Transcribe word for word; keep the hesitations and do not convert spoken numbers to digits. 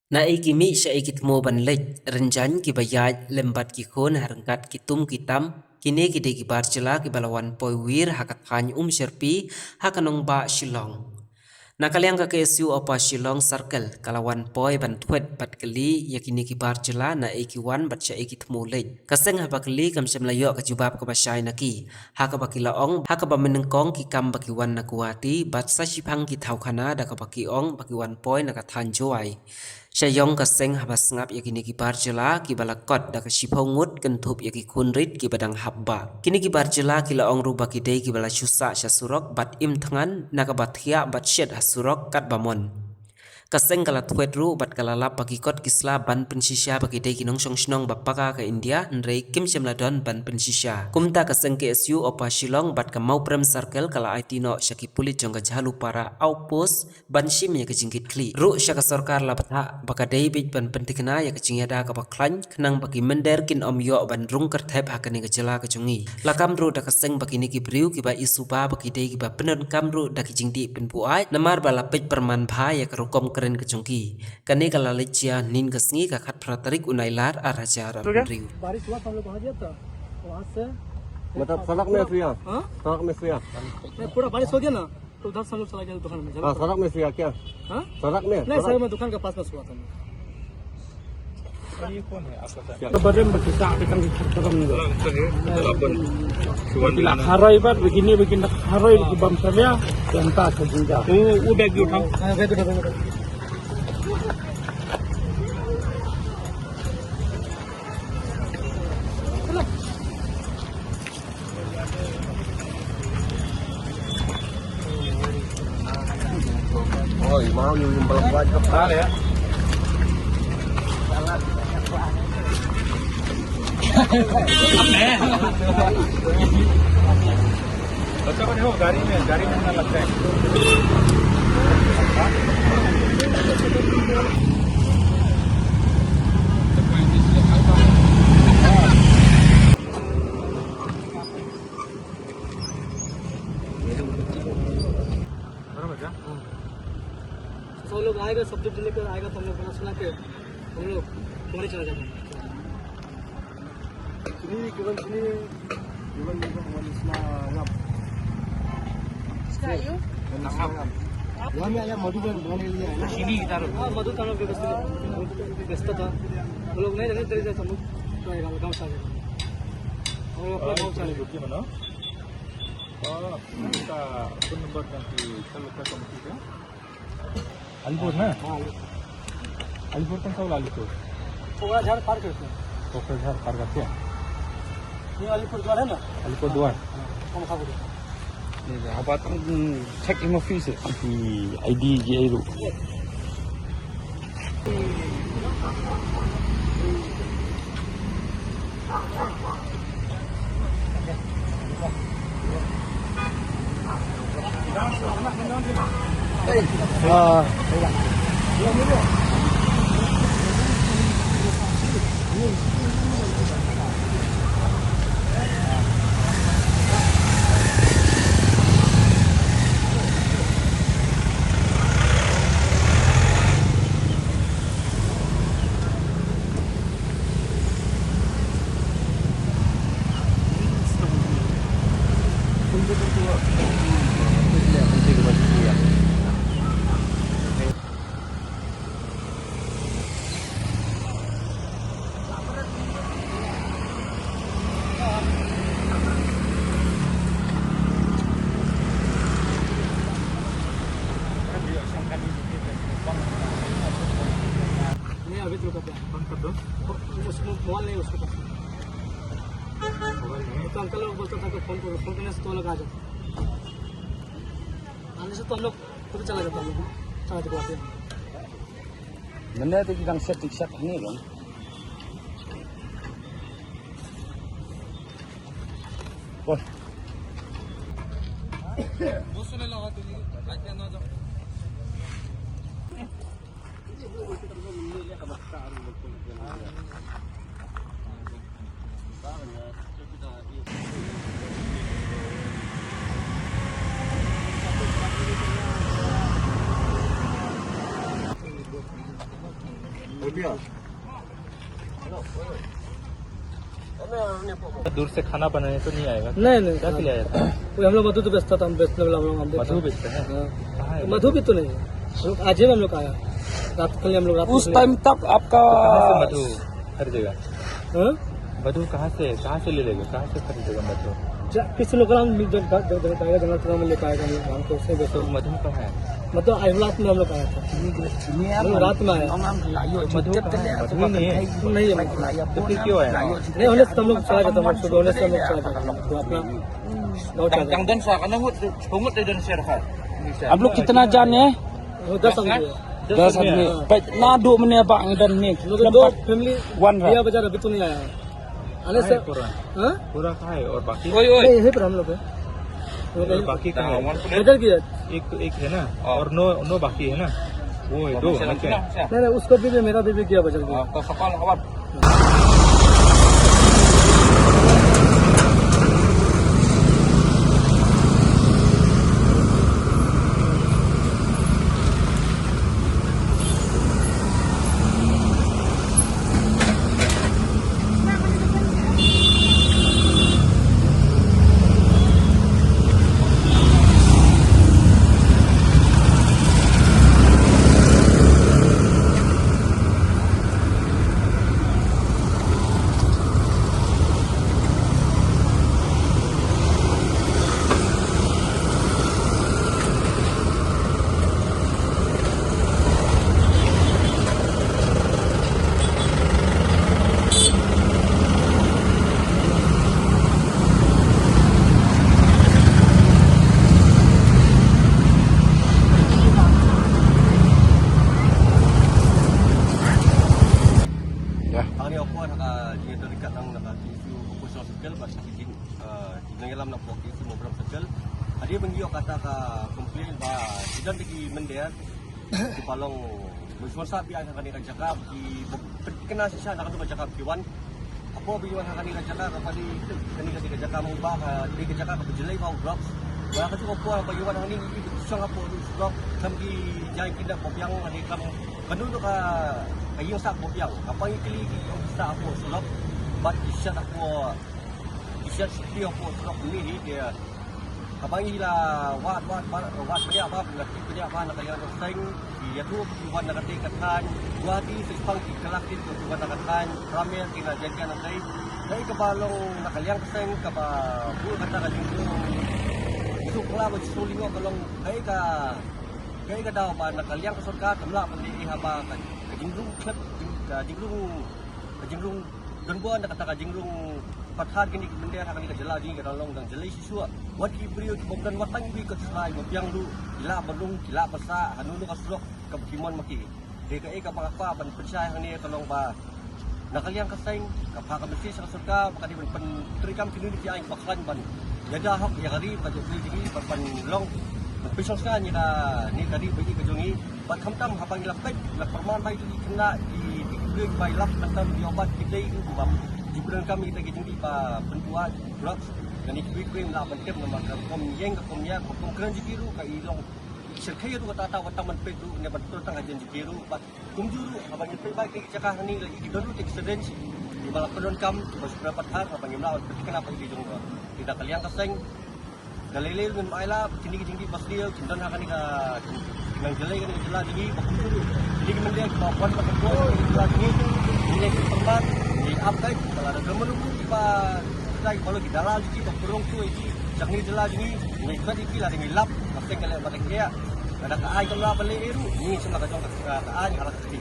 Na ei ki mih sha ei ki thmu ban leit, rynjang kiba ïaid lem bad ki khun ha ryngkat ki tum ki tam, kine ki dei ki bar jylla kiba la wan poi wir ha ka thaiñ Umsyrpi ha ka nongbah Shillong. Na ka liang ka K S U Upper Shillong Circle ka la wan poi ban thwet bad kylli ïa kine ki bar jylla na ei ki wan bad sha ei ki thmu leit. Ka seng haba kylli kam shym la ïoh ka jubab kaba shai na ki. Ha kaba ki la ong, ha kaba mynnyngkong ki kam ba ki wan na Guwahati, bad sa shiphang ki thaw khana da kaba ki ong ba ki wan poi na ka thaiñ Jowai. Sha ïong ka seng haba sngap ïa kine ki bar jylla kiba la kot da ka shiphew ngut kynthup ïa ki khun rit kiba dang hap bah. Kine ki bar jylla ki la ong ruh ba ki dei kiba la shu sah sha surok bad im thngan na kaba thiah bad shet ha surok katba mon. Ka seng ka la thwet ruh bad ka la lap ba ki kot ki sla ban pynshisha ba ki dei ki nongshong shnong ba paka ka India, hynrei kim shym la don ban pynshisha. Kumta ka seng K S U Upper Shillong bad ka Mawprem Circle ka la aiti noh sha ki pulit jong ka Jhalupara Outpost ban shim ïa ka jingkitkhlieh. Ruh sha ka sorkar la bthah ba ka dei beit ban pynthikna ïa ka jingïada kaba khlaiñ khnang ba ki mynder kin ym ïoh ban rung kyrthep ha kane ka jylla ka jong ngi. La kam ruh da ka seng ba kine ki briew kiba i suba ba ki dei kiba pyndonkam ruh da ki jingdih pynbuaid namar ba la peit pyrman bha ïa ka rukom kren ka jong ki. Kane ka la leit jia hynnin ka sngi ka khatphra tarik u Nailar ar hajar arphew hynriew. बारिश हुआ था हम लोग वहाँ गया था, वहाँ से मतलब सड़क में सोया? हाँ? सड़क में सोया? नहीं, पूरा बारिश हो गया ना, तो उधर से हम लोग चला गया दुकान में, हाँ, सड़क में सोया क्या? हाँ? सड़क में? नहीं, सड़क में दुकान के पास में सोया था हम लोग। Barim ba ki sah, ki tang ki khat karam ni. Ki la kharoi bad begini begini kharoi ki bam samia. Yang ta ka jinga. Oh, oh, bag you uthao. अच्छा, बने हो, गाड़ी में, गाड़ी में ना लगता है। बराबर क्या? हाँ। सब लोग आएगा, सब्जी लेकर आएगा, तो हम लोग बना सुना के हम लोग घूमने चला जाएगा। Sini, kiban sini, kiban ni ba, wan isma ngap. Sini kita. हाँ, मधु थाना पे व्यस्त था। वो लोग नहीं रहने दे रहे थे, हम लोग तो आएगा, गाँव से आएगा। हम लोग अपना गाँव से आएगा। Ka phone number kan ki kal ka committee ka. Alipur na? Alipur kan kau Alipur. Kokrajhar par ke. Kokrajhar par ke. Ye Alipur Dwar hai na? Alipur Dwar. Hum kha bole. Ye abat check in office ki I D ji ai ru. नहीं, अभी तो रुका था। फोन कर दो। उसको मोबाइल नहीं, उसको। मोबाइल नहीं। तो अंकल लोग बोलता था कि फोन करो, फोन करने से तो लगा जाओ। आने से तो हम लोग खुद चला जाता, हम लोग चला जाता। Nanda tu kita set, set ni kan. Bos. दूर से खाना बनाने तो नहीं आएगा? नहीं, नहीं, क्या, हाँ। के लिए आया था? वो हम लोग मधु तो बेचता था, हम बेचने वाला, हम लोग, हम मधु बेचते हैं? हाँ। कहाँ है? मधु भी तो नहीं है। हम लोग आज ही में हम लोग आया। रात, कल हम लोग रात उस में टाइम तक आपका कहाँ से मधु खरीदेगा? हाँ? मधु कहाँ से, कहाँ से ले लेगा? कहाँ से खरीदेगा मधु? जा, किसी लोकल हम जंगल, जंगल, जंगल, जंगल में लेकर आएगा, हम लोग, हम तो उससे बेचते तो हैं। मधु कहाँ है? मतलब, आज रात में हम लोग आया था। हम लोग रात में आया। मधु कहाँ है? मधु नहीं है। नहीं है। तो फिर क्यों आया? नहीं, होने से हम लोग चला जाता, हम लोग सुबह होने से हम लोग चला जाता, तो अपना गाँव चला जाता। आप लोग कितना जन है? वो दस आदमी है। दस आदमी। हाँ। कितना दो मने बा अंगदन में? मतलब, दो फैमिली वन रहा। दिया बाजार अभी तो नहीं आया है। आने से, हाँ, पूरा। हाँ? पूरा कहाँ है और बाकी? ओए, ओए। नहीं, यहीं पर हम लोग हैं। हम लोग और यहीं बाकी कहाँ है? बाजार भी है। एक तो, एक है ना, हाँ। और नौ, नौ बाकी है ना, वो है, दो है ना, क्या? नहीं, नहीं, उसको भी, भी मेरा भी, भी गया बाजार भी। हाँ, तो सकाल खबर। Ya. Ani opor ha ka jingïatreilang na ka Kyinsoo Opposition Circle, bad ka jing, eh, jingïalam na ka Kyinsoo Mawbram Circle. Hadien ba ngi ïoh kata ka complain ba ki don ki mynder kiba long, ba shu wan sah phi ha kane ka jaka, ki ba pynthikna shisha na kane ka jaka ki wan. Hapoh ba ki wan ha kane ka jaka, kaba dei kane ka dei ka jaka mawbah, ka dei ka jaka kaba jlei bha u drugs. Ba ka juh ka por ba ki wan hangne ki shong hapoh u surok, kam ki jai ki da ba biang, hangne kam kano ka, ka ïing sah ba biang. Kaba ngi kylli ki ïing sah hapoh surok, bad ki shet hapoh, ki shet shuki hapoh surok, ni hi de. Haba ngi la wad, wad, wad, wad bniah bha, ngi la tip bniah bha na ka liang ka seng, ki ïathuh ki wan na katei ka thaiñ, Guwahati, Sengpang, ki kylla ki wan na ka thaiñ Pramer, ki na jan jan na katei. Kaei kaba long na ka liang ka seng, kaba buh kata ka jingrung, suk la ba suk lyngngoh ka long, kaei ka, kaei ka daw ba na ka liang ka sorkar kam lah ban leh ei haba ka, ka jingrung khlem, ka jingrung, ka jingrung Don bun da kata ka jingrung pathar kine ki mynder ha kane ka jylla jong ngi ka dang long dang jlei shisha. Wat ki briew kiba don wat tang iwei ka trai ba biang ruh, ki lah ban rung, ki lah ban sah hano hano ka surok kaba ki mon ma ki. Te kaei kaba nga kwah ban pynshai hangne ka long ba na ka liang ka seng ka phah ka message sha ka sorkar ba ka dei ban pyntreikam kine ki aiñ ba khlaiñ ban ïada hok ïa ka ri bad ïa ka ri jong ngi bad ban long ban pynshong sngewbha ïa kane ka ri ba ïeit ka jong ngi. Bad khamtam haba ngi la peit, la pyrman ba ki khynnah ki, ki briew ba i lap khamtam ki obat ki dei ruh ba ki pyndonkam ïa kita ki jingdih ba pynbuaid drugs. Kane kiwei kiwei la ban tip namar ka rukom ïeng, ka rukom ïaid, ka rukom kren jong ki ruh ka i long i shyrkhei ruh kata kata wat tang ban peit ruh ne ban tur tang hajan jong ki ruh. Bad kumjuh ruh haba ngi peit ba ki jaka hangne la i ki don ruh te ki syringe kiba la pyndonkam kiba shu pyndonkam pathar haba ngim lah ban peit kane ba i ki jong ruh. Ki da ka liang ka seng. Ka lei lei ngin ym ai la ba kine ki jingdih ba sniew kin don ha kane ka, kin nang jlei kane ka jylla jong ngi ba kumjuh ruh kine ki mynder kiba wan ba ka jylla jong ngi. Ngi ïa ki pyrbat, ngi ap kai ba lada don mano mano kiba dei ba long ki dalal jong ki ba pynrung shuh ïa ki sha kane ka jylla jong ngi, ngi khot ïa ki lada ngi lap ba seng ka leh ba dei ka, lada ka aiñ kam lah ban leh ei ruh ngi shim la ka jong ka, ka aiñ ha la ka kti.